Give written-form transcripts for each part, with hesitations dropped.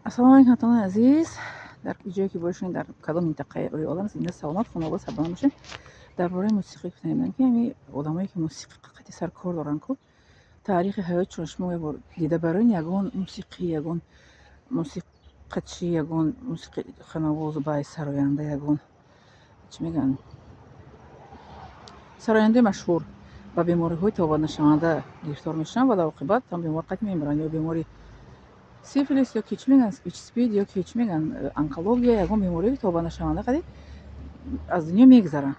Ассалому алайкум, ҳамватанони азиз, дар ҷое ки бошед, дар кадом минтақаи рӯи олам, зинда, саломат, хонобод, сарбаланд бошед. Дар бораи мусиқӣ гуфтанем, ки ҳами одамое ки мусиқӣ қати сар кор доранд ку, таърихи ҳаётшон шумо ябор дида барои ягон мусиқӣ, ягон мусиқачӣ, ягон мусиқиханавоз, бай сароянда, ягон, чӣ мегӯянд, сарояндаи машҳур ба бемориҳои тобатнашаванда гирифтор мешаванд ва дар оқибат там бемор қатъ мемиранд, ё бемори сифилис, ё ки, чӣ мегӯянд, ВИЧ-СПИД, ё ки, чӣ мегӯянд, онкология, ягон бемории тобатнашаванда қади аз дунё мегзаранд.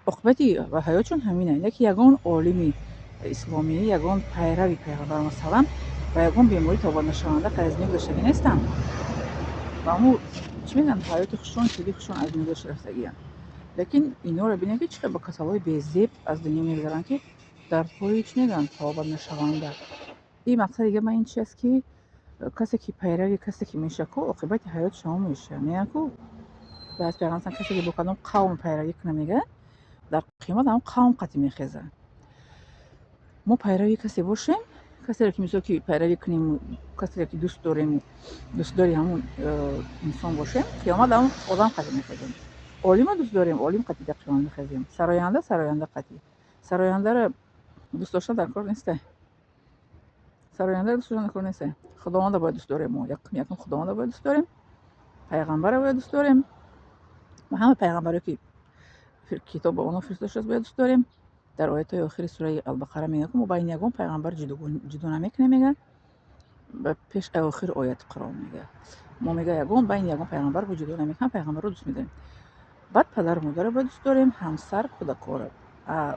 Оқибати ҳаётшон ҳамин аст. Ки ягон олими исломӣ, ягон пайрави пайғамбар, масалан, ба ягон бемории тобатнашаванда қад аз дунё гузаштагӣ нестанд ва ҳамун, чӣ мегӯянд, ҳаёти хушон, тиби хушон аз дунё гузашта рафтагианд. Лекин инҳоро бинед, ки чӣ қадр ба касалҳои безеб аз дунё мегзаранд, ки дардҳои, чӣ мегӯянд, тобатнашаванда. Ин мақсади гапи ман ин чи аст, ки касе ки пайрави касе ки мешавад ку, оқибати ҳаёташ ҳамон мешавад. Мегӯянд ку, баъд пайғамбар касе ки бо кадом қавм пайравӣ кунад, мегӯяд, дар қиёмат ҳамон қавм қатъи мехезад. Мо пайрави касе бошем, касеро ки, мисол, ки пайравӣ кунем, касеро ки дӯст дорем, дӯстдори ҳамон инсон бошем, қиёмат ҳамон одам қатъи мехезем. Олима дӯст дорем, олим қатъи дар қиёмат мехезем. Сароянда, сароянда қатъи. Сарояндаро дӯст доштан дар кор несте, сарояндаро дӯст доштан дар кор несте. Худованда бояд дӯст дорем мо. Якум, якум Худованда бояд дӯст дорем, пайғамбарро бояд дӯст дорем ва ҳама пайғамбаре ки китоб ба онҳо фиристода шудааст, бояд дӯст дорем. Дар оятҳои охири сураи Албақара мегӯяд, мо байни ягон пайғамбар ҷудо намекунем, мегӯяд. Ба пеш охири ояти Қуръон мегӯяд, мо, мегӯяд, ягон байни ягон пайғамбар мо ҷудо намекунем, пайғамбарро дӯст медорем. Баъд падару модарро бояд дӯст дорем, ҳамсар, кӯдакҳоро.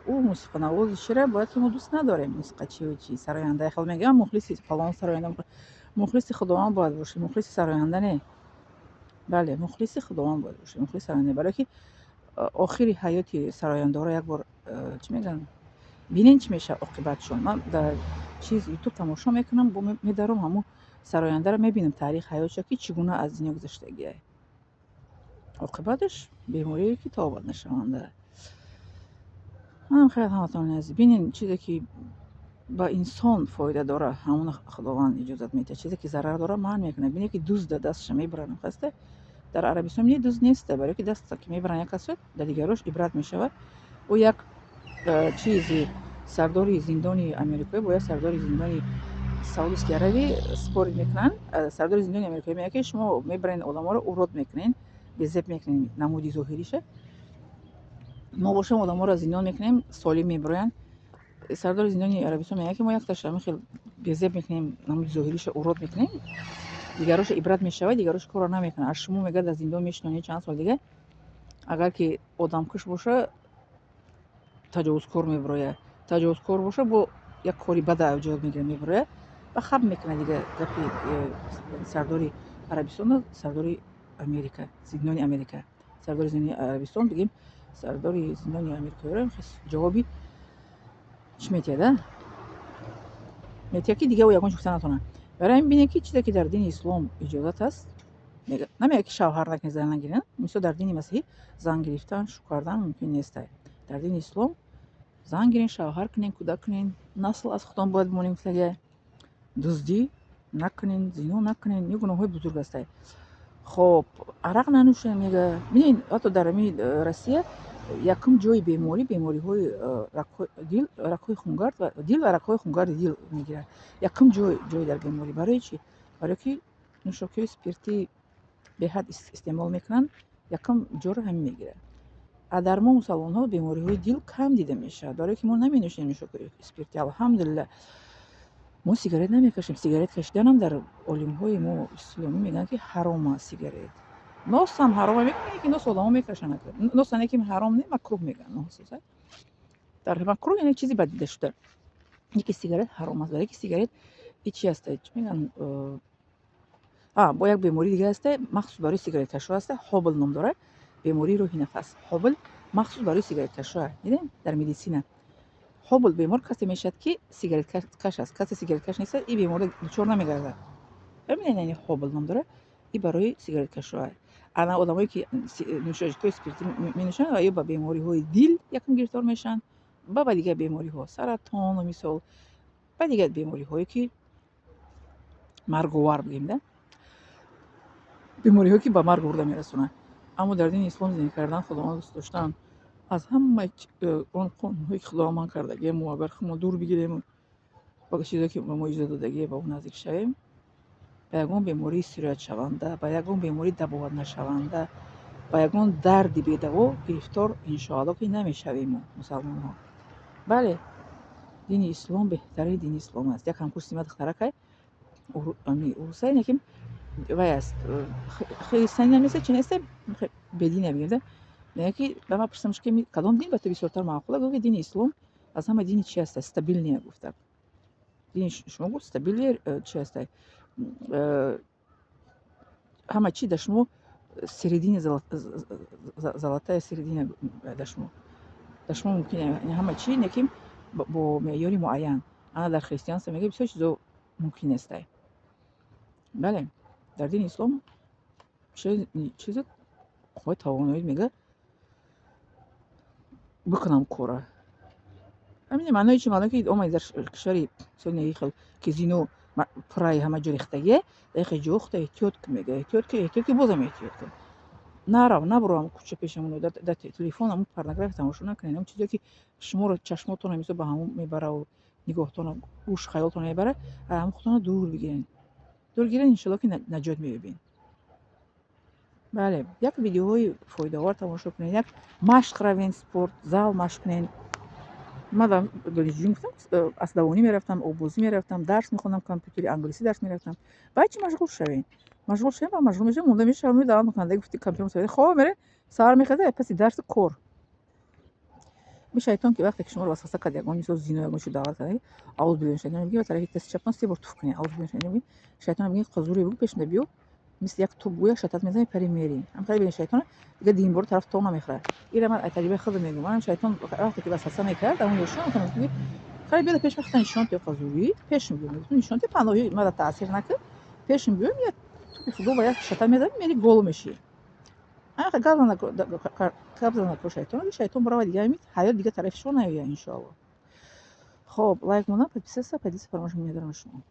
Ӯ мусиқанавози чиро бояд ки мо дӯст надорем, мусиқачию чи, сароянда. Хел мегӯям, мухлиси фалон сароянда. Мухлиси Худованд бояд бошӣ, мухлиси сароянда не. Бале, мухлиси Худованд бояд бошӣ, мухлиси сароянда. Барое ки охири ҳаёти сарояндаҳоро як бор, чӣ мегӯянд, бинен, чӣ мешавад оқибатшон. Ман дар чиз, Ютуб тамошо мекунам, медаром, ҳамун сарояндаро мебинам, таърихи ҳаётша, ки чӣ гуна аз дунё гузаштагиай. Оқибаташ беморие ки тобат нашаванда. Манам хеле, ҳамватанони азиз, бинен, чизе ки ба инсон фоида дорад, ҳамона Худованд иҷозат медиҳад, чизе ки зарар дорад, манъ мекунад. Бинед, ки дузда дасташа мебаранд, хаста дар Арабистон не, дузд неста, барое ки даста ки мебаранд як касо, дар дигарош ибрат мешавад. Ӯ як чизи сардори зиндони америкоӣ бо як сардори зиндони Саудовской Аравӣ спорить мекунанд. Сардори зиндони америкоӣ мегӯяд, ки шумо мебарен одаморо, урод мекунен, безеб мекунен намуди зоҳириша, мо бошем, одаморо зиндон мекунем, солим мебироянд. Сардори зиндони Арабистон мегӯяд, ки мо якташа ҳамин хел безеб мекунем, намуди зоҳириша урод мекунем, дигароша ибрат мешавад, дигарош корро намекунад. Аз шумо, мегӯяд, дар зиндон мешинонед чанд сол дига, агар ки одамкуш боша, таҷовузкор мебирояд, таҷовузкор боша, бо як кори бада авҷод мегирад, мебирояд ва хаб мекунад. Дига гапи сардори Арабистону сардори Америка, зиндони Америка, сардори зиндони Арабистон бигем, сардори зиндони америкаёро ҷавоби чӣ метиҳад, а метиҳад, ки дига ӯ ягон чиз гуфта натавонад. Барои ҳамин бинед, ки чизе ки дар дини ислом иҷозат аст, намегӯяд, ки шавҳар накунед, зан нагиред. Мисол, дар дини масеҳӣ зан гирифтан, шу кардан мумкин нест. Дар дини ислом зан гирен, шавҳар кунен, кӯдак кунен, насл аз худон бояд бимонем гуфтага. Дуздӣ накунен, зино накунен, ин гуноҳҳои бузург ҳастанд. Хоб, арақ нанӯшен, мега. Бинед, ҳатто дар ҳамин Россия якум ҷои беморӣ, бемориҳои дил, рагҳои хунгард ва дил ва рагҳои хунгарди дил мегирад якум ҷой, ҷой дар беморӣ. Барои чӣ? Барое ки нӯшокиҳои спиртӣ беҳад истеъмол мекунанд, якум ҷоро ҳамин мегирад. А дар мо, мусалмонҳо, бемориҳои дил кам дида мешавад, барое ки мо наменӯшем нӯшокиҳои спиртӣ, алҳамдулилла. Мо сигарет намекашем. Сигарет кашиданам дар олимҳои мо исломӣ мегӯянд, ки ҳаром аст сигарет. Носам ҳаром мегӯянд, ки нос одамо мекашанд. Нос ане ки ҳаром не, макрӯҳ мегӯянд. Дар макрӯҳ, яъне чизи бад дида шуда. Яке сигарет ҳаром аст, барое ки сигарет и чи аст, чӣ мегӯянд, а бо як бемории дига ҳаста, махсус барои сигареткашҳо ҳаста, ХОБЛ ном дорад, бемории роҳи нафас. ХОБЛ махсус барои сигареткашҳо. Дидем, дар медицина ХОБЛ бемор касе мешавад, ки сигареткаш аст. Касе сигареткаш нест, и бемор дучор намегардад. Фаҳмидед? Яъне ХОБЛ ном дорад, и барои сигареткашҳо. Ана одамое ки нӯшокиҳои спиртӣ менӯшанд ва ё ба бемориҳои дил якум гирифтор мешаванд, ба дигар бемориҳо, саратону мисол, ба дигар бемориҳое ки марговар бигем да. Бемориҳое, ки ба марг бурда мерасонанд. Аммо дар дини ислом зиндагӣ кардан, Худованд дӯст доштан, аз ҳамаи он қонунҳое, ки Худованд манъ кардагие, мо агар худмо дур бигирему ба чизое, ки ба мо иҷоза додагие, ба он наздик шавем, ба ягон бемории сироятшаванда, ба ягон бемории табобатнашаванда, ба ягон дарди бедаво гирифтор, иншоалло, ки намешавем мо, мусалмонҳо. Бале, дини ислом беҳтарини дини ислом аст. Як ҳамкурси ма духтаракай урусай, лекин вай аст, христианин неста, чи неста, бедина бигем. Мегӯяд, ки ба ман пурсидам, ки кадом дин ба ту бисёртар маъқул? Гуфт, ки дини ислом аз ҳама дини чи аста, стабильный гуфта. Дини шумо, гуфт, стабильный чи аста, ҳама чи дар шумо середина, золотая середина дар шумо мумкин, ҳама чи, лекин бо меъёри муайян. Ана дар христианство, мегӯяд, бисёр чизо мумкин нестай. Бале, дар дини ислом чизе қувваи тавоноӣ мегӯяд, бикунам кора. Ҳамин маънои чи? Маъное, ки омади дар кишвари хел, ки зино пурраи ҳама ҷо рехтагие, дар яхе ҷо худо эҳтиёт кун, мегӯяд. Эҳтиёт кун, эҳтиёт кун, бозам эҳтиёт кун. Нарав, набуро ҳамун кӯча пеши ҳамун, дар телефон ҳамун порнография тамошо накунед. Ҳамун чизое, ки шуморо чашмотонро мисол ба ҳамун мебараву нигоҳтонро, гӯш, хаёлтонро мебарад, ҳамун худтонро дур бигиред. Дур гиред, иншоалло, ки наҷот меёбед. Бале, як видеоҳои фоидаовар тамошо кунед, як машқ равед, спорт зал машқ кунед. Ман дар донишҷӯӣ гуфтам, аспдавонӣ мерафтам, оббозӣ мерафтам, дарс мехондам, компютери, англисӣ дарс мерафтам. Баъд чи, машғул шавем, машғул шавем ва машғул мешавем, монда мешавам, даъват мекунанд, гуфти компютер хоб мере, саҳар мехеза, паси дарсу кор. Ми шайтон, ки вақте ки шуморо васваса кард, ягон мисол зино, ягон чиз даъват кард, аъузу биллаҳи шайтон мегӯяд, тарафи дасти чаптон се бор туф кунед. Аъузу биллаҳи шайтон мегӯяд, шайтон мегӯяд, қазуре бугӯ, пешинда биё, мисли як туп гӯя, шатат мезанӣ, пари мери. Ҳам бини, шайтон дига динборо тараф то намехӯрад. Ира ман таҷрибаи худам мегӯям. Манам шайтон вақте ки васваса мекард, ҳамон ёшон хеле биёда пеши ман, нишон тиё, қазурӣ пешим биё, мегуфтам, нишон тиё, паноҳи мара таъсир накард, пешим биё, як тупи футбол ба як шатат мезанӣ, мери, гол мешӣ. Гап занако шайтон, шайтон барава, дига ҳаёт дига тарафи шумо наёяд, иншоалло. Хоб, лайк мондан, подписаться, поделиться фаромӯш медорам шумо.